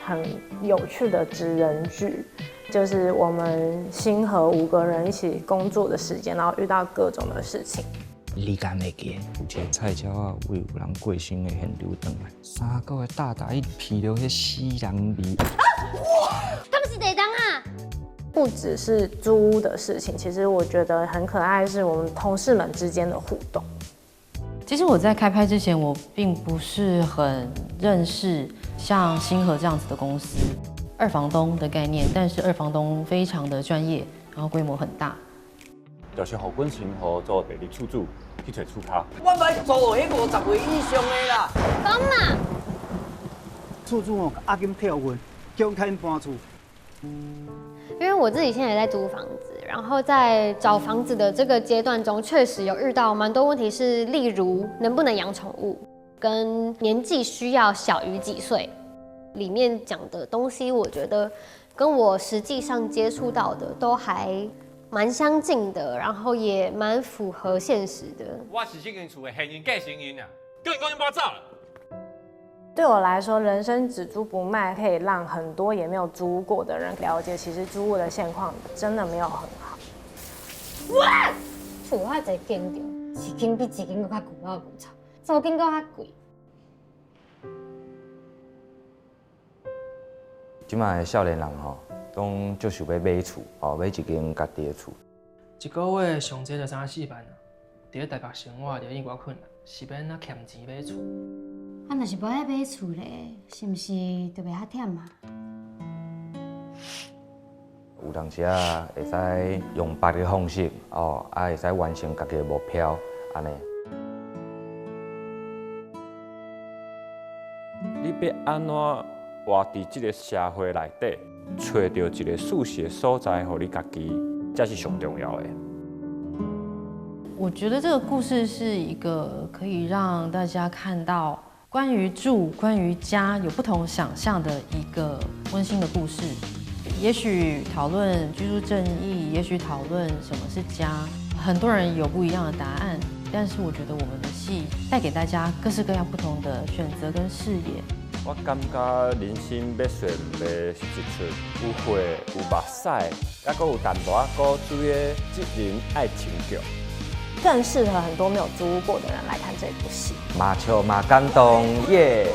很有趣的職人劇，就是我們星河五個人一起工作的時間，然後遇到各種的事情。你敢會記？有一个菜鳥仔為有人過身的現場轉來，三個月大大伊鼻著彼死人味。他們是地東啊！不只是租屋的事情，其實我覺得很可愛，是我們同事們之間的互動。其實我在開拍之前，我並不是很認識像星河這樣子的公司，二房東的概念，但是二房東非常的專業，然後規模很大。就是予阮星河做第二厝主去揣厝跤。我欲租彼50歲以上的啦。講嘛。厝主哦，押金退予阮，叫阮較緊搬厝。因為我自己現在也在租房子，然後在找房子的這個階段中，確實有遇到蠻多問題，是例如能不能養寵物，跟年紀需要小於幾歲。裡面講的東西，我覺得跟我實際上接觸到的都還蠻相近的，然後也蠻符合現實的。我是這間厝的現任繼承人啊，叫𪜶講𪜶搬走了。對我來說，人生只租不賣，可以讓很多也沒有租過的人了解，其實租屋的現況真的沒有很好。哇！厝較濟間著，一間比一間閣較舊舊臭，租金閣較貴。這擺的少年人吼，攏足想欲買厝，哦，買一間家己的厝。一个月上濟就三四萬啊，佇咧台北生活就已經偌困難，是欲按怎儉錢買厝？啊，若是無愛買厝咧，是毋是就袂較忝啊？有當時啊，會使用別个方式，哦，啊，會使完成家己的目標，按呢。你欲按怎活佇這个社會內底，揣著一個舒適的所在，予你家己，才是上重要的。我覺得這個故事是一個可以讓大家看到關於住、關於家有不同想象的一個溫馨的故事。也許討論居住正義，也許討論什麼是家，很多人有不一樣的答案。但是我覺得我們的戲帶給大家各式各樣不同的選擇跟視野。我感覺人生欲說毋袂是一齣有血有目屎，猶閣有淡薄仔古錐的職人愛情劇。更適合很多沒有租屋過的人來看這部戲。嘛笑嘛感動，耶！